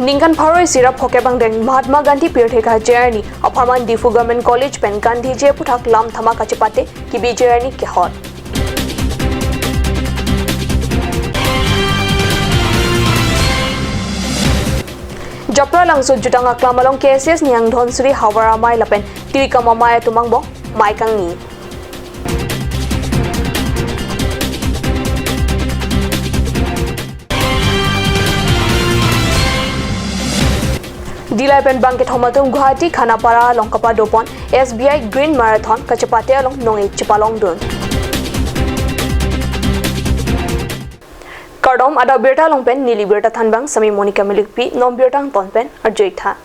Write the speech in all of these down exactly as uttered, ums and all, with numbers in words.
Ningkan pharo isi ra phokep angdeng Mahatma Gandhi pirthe kahache arni apharman Diphu Government College pen Gandhiji aputhak lam thama kachepate kebi-je arni kehot. Japralangso jutang aklam along K S S Nihang Dhonsuri Havar amei lapen Tirikam amei atum angbong mei kangni. Dillai pen bangkethom atum Guwahati Khanapara along kapadopon S B I Green Marathon kachepate along nong-e chepalongdun. Kardom, adap birta along pen neli birta thanbang Sami Monica Milikpi, non birta angton pen arju-ik tha.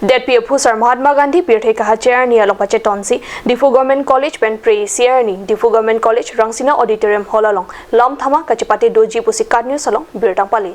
Detpi aphu Sar Mahatma Gandhi pirthe kahache arni along pachetonsi Diphu Government College pen Phre isi arni Diphu Government College Rangsina Auditorium Hall along lam thama kachepate doji pusi KAT News along birta pali.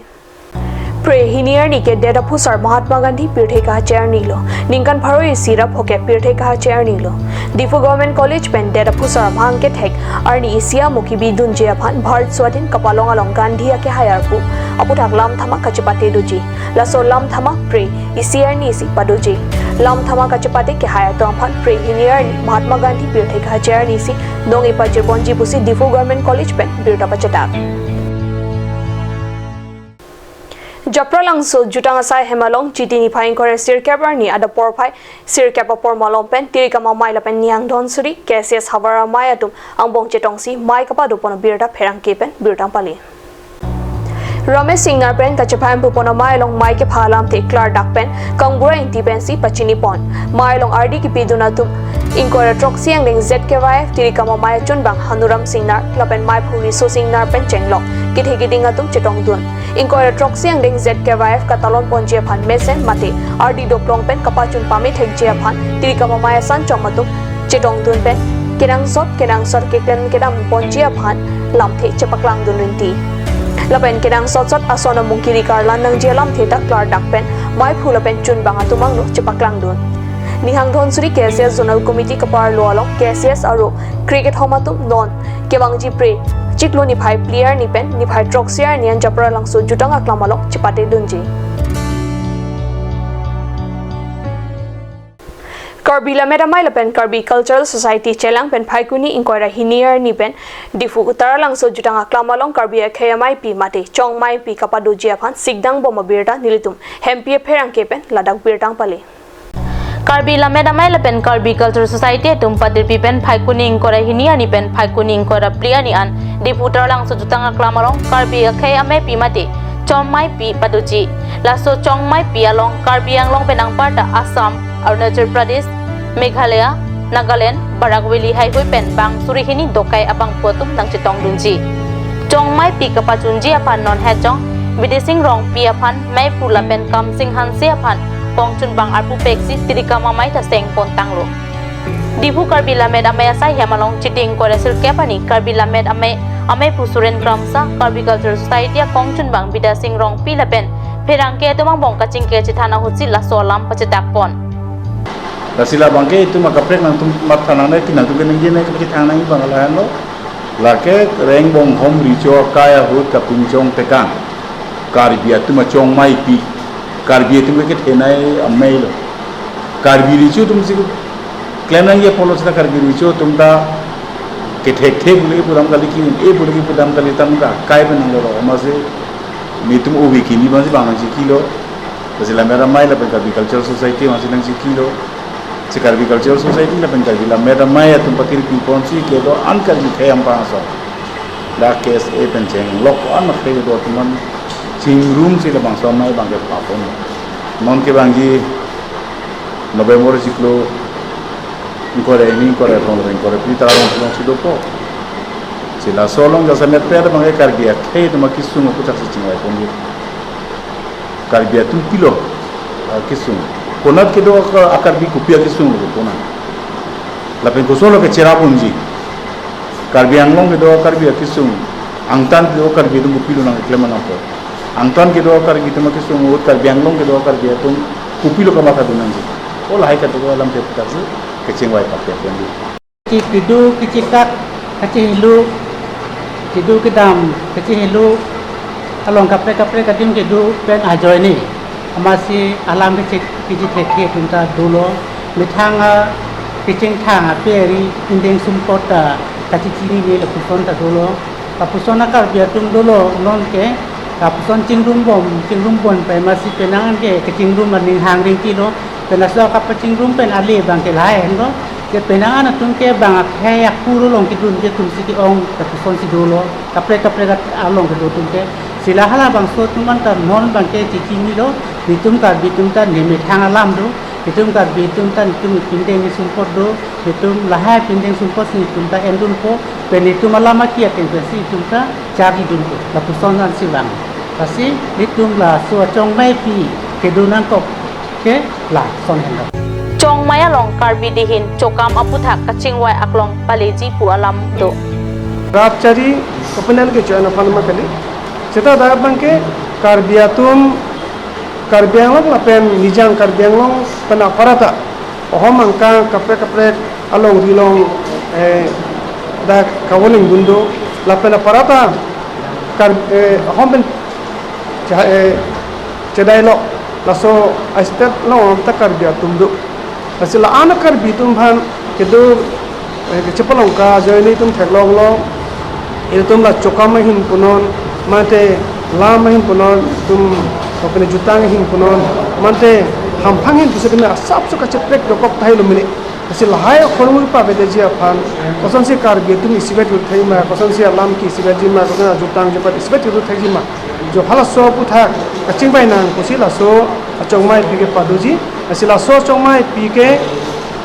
Phre hini arni ke det aphu Sar Mahatma Gandhi pirthe kahache arni lo. Ningkan pharo isi ra phokep pirthe kahache arni lo. Diphu Government College pen det aphu Sar Mahang kethek arni isi amo kebidunji aphan Bharat Swadhin kapalong along Gandhi akehai arpu aputhak lam thama kachepate doji. Laso lam thama Phre isi arni isi padoji. Lam thama kachepate kehai atum aphan Phre hini arni Mahatma Gandhi pirthe kahache arni isi nong-e pajirponji pusi Diphu Government College pen birta pachetak. Japralangso jutang asai hem along Chiti niphai ingkoi ra sirkep arni adap porphai sirkep apor malom pen Tirikam amei lapen Nihang Dhonsuri K S S Havar amei atum angbong chetongsi mei kapadopon birta pherangke pen birta pali. Ramesh Singnar pen kachephai ampupon amei along mei kepha alamthe klardak pen Kangbura Ingti pensi pachinipon. Mei along ardi kepidun atum ingkoi ra throksi angdeng Z K Y F Tirikam amei achunbang Hanuram Singnar lapen meiphu Riso Singnar pen chenglok kethe keding atum chetongdun. Ingkoi ra throksi angdeng Z K Y F katalon ponji aphan mesen mate ardi doplong pen kapachun pame thekji aphan Tirikam amei asan chom atum chetongdun pen kenangsot kenangsot keklem kedam ponji aphan lamthe chepaklangdun rinti. Lapen kenangsot sot ason amung kiri karlan nangji alamthe ta klardak pen meiphu lapen chunbang atum angno chepaklangdun. Nihang Dhonsuri K S S Zonal Committee kaparlo along K S S aro krekethom atum non kevangji Phre chiklo niphai phli arni pen niphai throksi arni an Japralangso jutang aklam along chepatedunji. Karbi Lammet Amei lapen Karbi Cultural Society chelang pen Phaikuni ingkoi ra hini arni pen Diphu Taralangso jutang aklam along Karbi akhei ameipi mate chongmeipi kapadoji aphan sikdang bom abirta nelitum hempi apherangke pen ladak birta pali. Karbi Lammet Amei lapen Karbi Cultural Society atum patirpi pen Phaikuni ingkoi ra hini arni pen Phaikuni ingkoi ra phli arni an Diphu Taralangso jutang aklam along Karbi akhei ameipi mate chongmeipi padoji. Laso chongmeipi along Karbi Anglong pen anparta Assam, Arunachal Pradesh, Meghalaya, Nagaland, Barak Valley haihui pen bang suri hini dokai abangphu atum nangchetongdunji. Chongmeipi kapachunji aphan non hejong Bidising Rongpi aphan meiphu lapen Kamsing Hanse aphan kongchunbang arpu peksi Tirikam amei ta seng pontanglo. Diphu Karbi Lammet Amei asai hem along Chiti ingkoi ra sirkep arni Karbi Lammet Amei ameiphu Suren Kramsa, Karbi Cultural Society akongchunbang Bidising Rongpi lapen pherangke atum angbong kachingki kachethan ahutsi laso alam pachetakpon. Lasi labangke itum akaprek nangtum matha nangne, nangtum keningje ne kachethan nang bang lahenlo. Lake Rengbonghom Recho akai ahut kapinchong tekang. Karbi atum achongmeipi. Karbi atum ke kethenei amei lo. Karbi Recho atum si klem nangji apotlo seta Karbi Recho atum ta kethekthe pu le pudam kali, kine pu le pudam kali, tam ta akai pen nanglo lo. Amatsi nelitum ove kini abangsi bang nangchekilo. Lasi Lammet Amei lapen Karbi Cultural Society abangsi nangchekilo. Si Karbi Cultural Society lapen Karbi Lammet Amei atum patirpiponsi kedo-an Karbi akhei ampang ason dak K S A pen chenglok an akhei do atum an chingrumsi labangso amei abangke papon. Non kevangji November chiklo ingkoi ra hini, ingkoi ra throk, ingkoi ra phli ta along alongsi dopo. Si laso along jasemetpet abangke Karbi akhei atum akesung aputhak si chingvaiponji. Karbi atum pilo akesung. Konat kedo aka-, a-Karbi kopi akesung lo konat. Lapen kosonlo kecherap unji. Karbi Anglong kedo a-Karbi akesung. Angtan kedo a-Karbi atum kopilo nangkeklem nangpo. Angtan kedo a-Karbi atum akesung ahut Karbi Anglong kedo a-Karbi atum kopilo kamathadun nangji. O lahai kedo alamthe aputhak si kechingvai pakpet ponji. Kedo kechikak kachehelo, kedo kedam kachehelo along kaprek kaprek adim kedo pen ajoine. Amatsi alam kechek keji thekthe atum ta dolo. Methang a kechingthang a pe ari indeng sumpot ta kachechinine lapuson ta dolo. Lapuson a Karbi atum dolo non ke, lapuson chingrum bom, chingrum bom pai amatsi penang an ke kechingrum aning hang ring kilo. Pen laso kapachingrum pen ale abang ke lahai henlo. Je penang an atum ke bang akhei akuru along kedun je atum si ke-ong, lapuson si dolo. Kaprek kaprek at along kedo atum ke. Si la halabangso atum an ta non abang ke chechinilo, netum Karbi atum ta ne methang alam do, netum Karbi atum ta netum pindeng sumpot do, netum lahai pindeng sumpot si netum ta endunpo, pen netum alam aki ateng pensi netum ta charlidunpo. Lapuson ansi vang. Lasi netum laso Chongmaipi kedo nangkok ke lason henlo. Chongmai along Karbi dihin chokam aputhak kachingvai aklong paleji pu alam do. Rat chari kapenan ke join aphan ma kali. Seta dak abang ke Karbi atum, Karbi Anglong lapen Nijang Karbi Anglong pen aparata ahom angkang kaprek kaprek alongri along, eh, dak kavoling dun do lapen aparata Kar-, eh, ahom pen cha-, eh, chedailo, laso a-state along ta Karbi atum do. Lasi la-an a Karbi atum aphan kedo, eh, kechepalong ka ajoine itum theklonglo. Itum la chokam ahin punon, mate lam ahin punon, itum kopine jutang ahin punon, mate hamphang ahin pusi kena asapso kacheprek dokok tahai lo mene. Lasi lahai akhormu pavedeji aphan, kosonsi Karbi atum isivet jutthai ma, kosonsi alam ke isivetji ma, koson ajutang jupat isivet jutthaiji ma. Jo halaso aputhak kachingvai nang pusi laso a Chongmaipi ke padoji. Lasi laso Chongmaipi ke,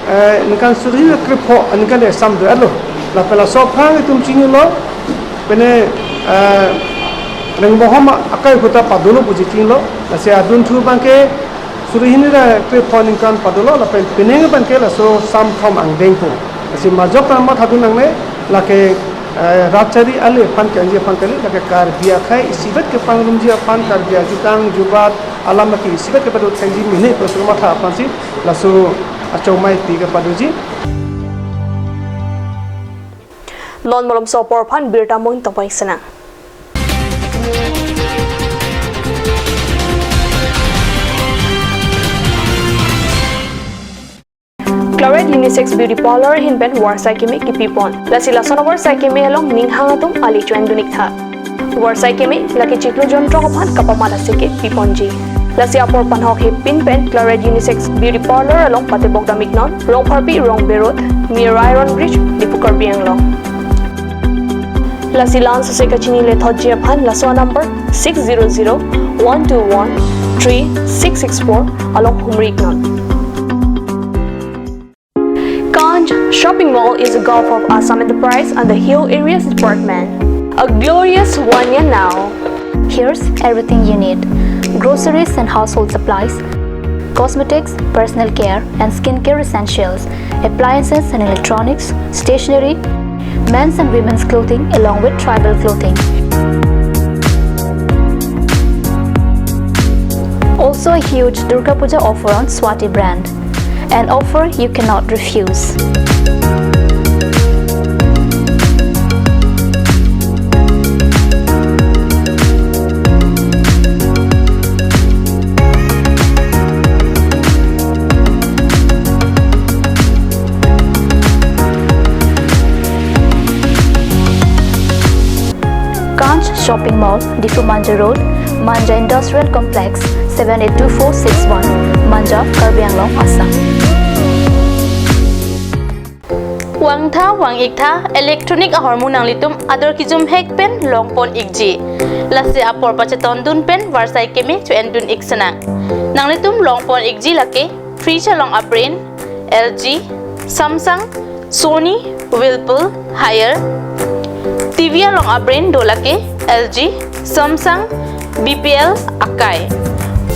eh, ningkan suri hini krepho, ningkan de sam do-etlo. Lapen laso aphrang itum chinilo, pene, eh, Rengbohom akai kota padolo puji chinilo. Lasi adunthu abang ke suri hini ra krepho ningkan padolo, lapen penang abang ke laso samthom angdeng pu. Lasi majok ta mathadun nangne, lake, eh, rat chari ale aphan ke-enji aphan kali, lake Karbi akhei isivet kepangrumji aphan, Karbi ajutang jubat alam aki isivet kepado thaiji mene pu laso matha aphansi laso a Chongmaipi kepadoji. Non malomso apor aphan birta mo-in tongpai sena. Claret Unisex Beauty Parlor ahin pen varsai keme kipipon. Lasi lason avarsai keme along ning hang atum ale choendun iktha. Varsai keme lake chiklo jontro aphan kapamat ase ke piponji. Lasi apor panhok hepin pen Claret Unisex Beauty Parlor along patebok dam iknon, Rongpharpi Rongbe Road, near Iron Bridge, Diphu, Karbi Anglong. Lasi la-an sose kachini lethotji aphan laso a-number six zero zero one two one three six six four along humri iknon. Kanch Shopping Mall is a gulf of Assam Enterprise and the Hill Areas Department. A glorious one year now. Here's everything you need: groceries and household supplies, cosmetics, personal care and skincare essentials, appliances and electronics, stationery, men's and women's clothing along with tribal clothing. Also a huge Durga Puja offer on Swati brand. An offer you cannot refuse. Kanch Shopping Mall, Diphu Manja Road, Manja Industrial Complex, seven eight two four six one, Manja, Karbi Anglong, Assam. Vangtha vang-iktha electronic ahormu nanglitum ador kejumhek pen longpon ikji. Lasi apor pachetondun pen varsai keme choendun ik senang. Nanglitum longpon ikji lake fridge along a-brand L G, Samsung, Sony, Whirlpool, Haier. T V along a-brand do lake L G, Samsung, B P L, Akai.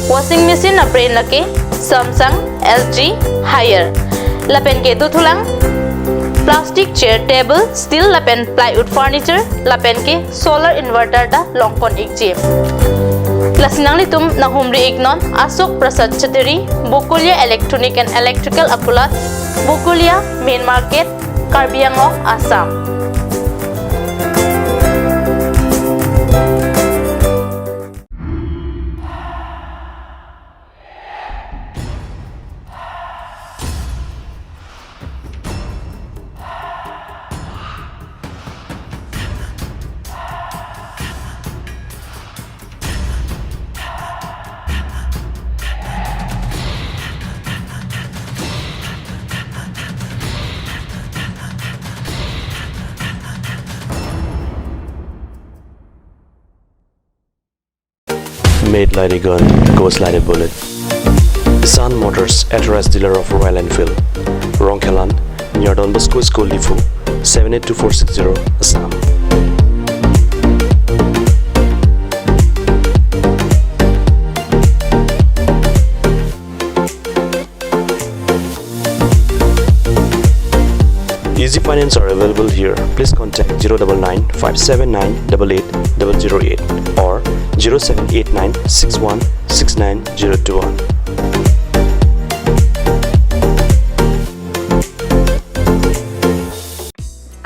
Washing machine a-brand lake Samsung, L G, Haier. Lapen ke dothulang plastic chair, table, steel lapen plywood furniture, lapen ke solar inverter ta longpon ikji. Lasi nanglitum nanghumri iknon Ashok Prasad Chattery, Bokolia Electronic and Electrical Akulat, Bokolia, Main Market, Karbi Anglong, Assam. Made like a gun, goes like a bullet. Sun Motors, authorized dealer of Royal Enfield. Rongkhelan, near Don Bosco School, Diphu, seven eight two four six zero, Assam. Easy finance are available here. Please contact zero double nine five seven nine double eight double zero eight or zero seven eight nine six one six nine zero two one.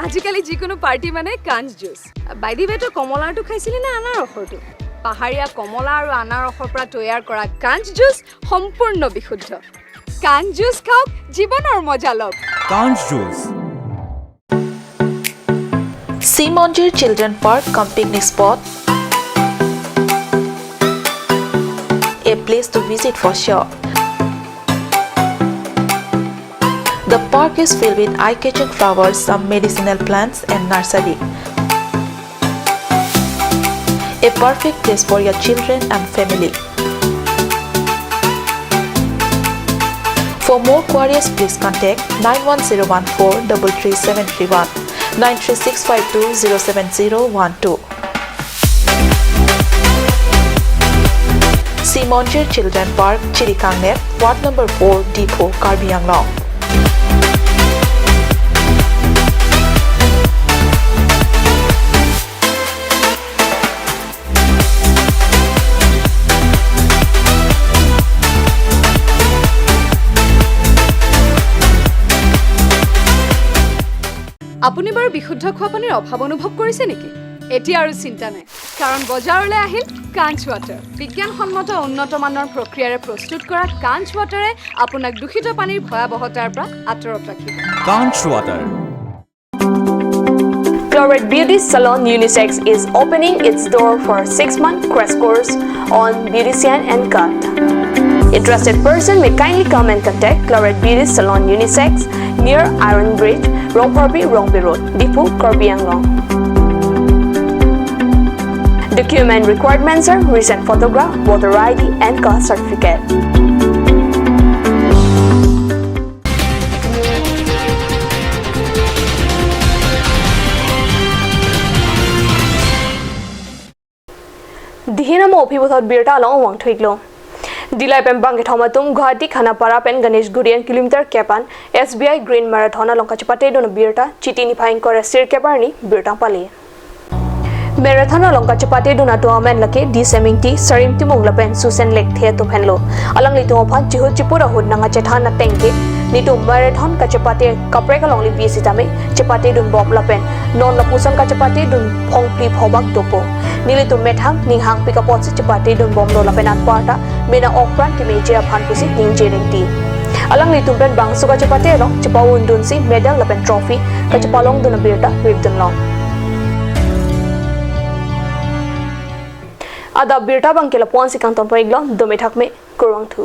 আজিকালি যিকোনো পাৰ্টি মানে কাঞ্চ জুচ। বাইদেৱেতো কমলাৰটো খাইছিলে নে আনাৰসৰটো? পাহাৰীয়া কমলা আৰু আনাৰসৰ পৰা তৈয়াৰ কৰা কাঞ্চ জুচ সম্পূৰ্ণ বিশুদ্ধ। কাঞ্চ জুচ খাওক, জীৱনৰ মজা লওক। Kanch Juice. Simonjir Children Park cum picnic spot. A place to visit for sure. The park is filled with eye-catching flowers, some medicinal plants and nursery. A perfect place for your children and family. For more queries, please contact nine one zero one four double three seven three one, nine three six five two zero seven zero one two. Simonjir Children Park, Chirikangnep, Ward number four, Diphu, Karbi Anglong. আপুনি বাৰু বিশুদ্ধ খোৱা পানীৰ অভাৱ অনুভৱ কৰিছে নেকি? এতিয়া আৰু চিন্তা নাই, কাৰণ বজাৰলৈ আহিল কাঞ্চ ৱাটাৰ। বিজ্ঞানসন্মত উন্নত মানৰ প্ৰক্ৰিয়াৰে প্ৰস্তুত কৰা কাঞ্চ ৱাটাৰে আপোনাক দূষিত পানীৰ ভয়াৱহতাৰ পৰা আঁতৰত ৰাখিব। Kanch Water. Claret Beauty Salon Unisex is opening its door for six-month crash course on beautician and cut. Interested person may kindly come and contact Claret Beauty Salon Unisex near Iron Bridge, Rongphorpi, Rongpi Road, Diphu, Karbi Anglong. Document requirements are recent photograph, voter I D, and caste certificate. Dihin amo aphi puthot birta along vangthuiklo. Dillai pen bangkethom atum Guwahati Khanapara pen Ganeshguri an kilometer kep an S B I Green Marathon along kachepatedun abirta Chiti niphai ingkoi ra sirkep arni birta pali. Marathon along kachepatedun atum amen lake Disem Ingti, Sarim Timung lapen Susen Lekthe atum henlo. Alanglitum aphan chihut chipur ahut nangkachethan ateng ke, nelitum marathon kachepate kaprek along libi sitame chepatedun bom lapen non lapuson kachepatedun phongphli phobak dopo. Nelitum methang ninghangpik apotsi chepatedun bomlo lapen anparta mena okpran kemeji aphan pusi ningje ringti. Alanglitum pen bangso kachepate along chepa-undunsi medal lapen trophy kachepalongdun abirta ripdunlong. Adap birta abang ke lapu-ansi kangton pon-iklo, dome thakme, kurvangthu.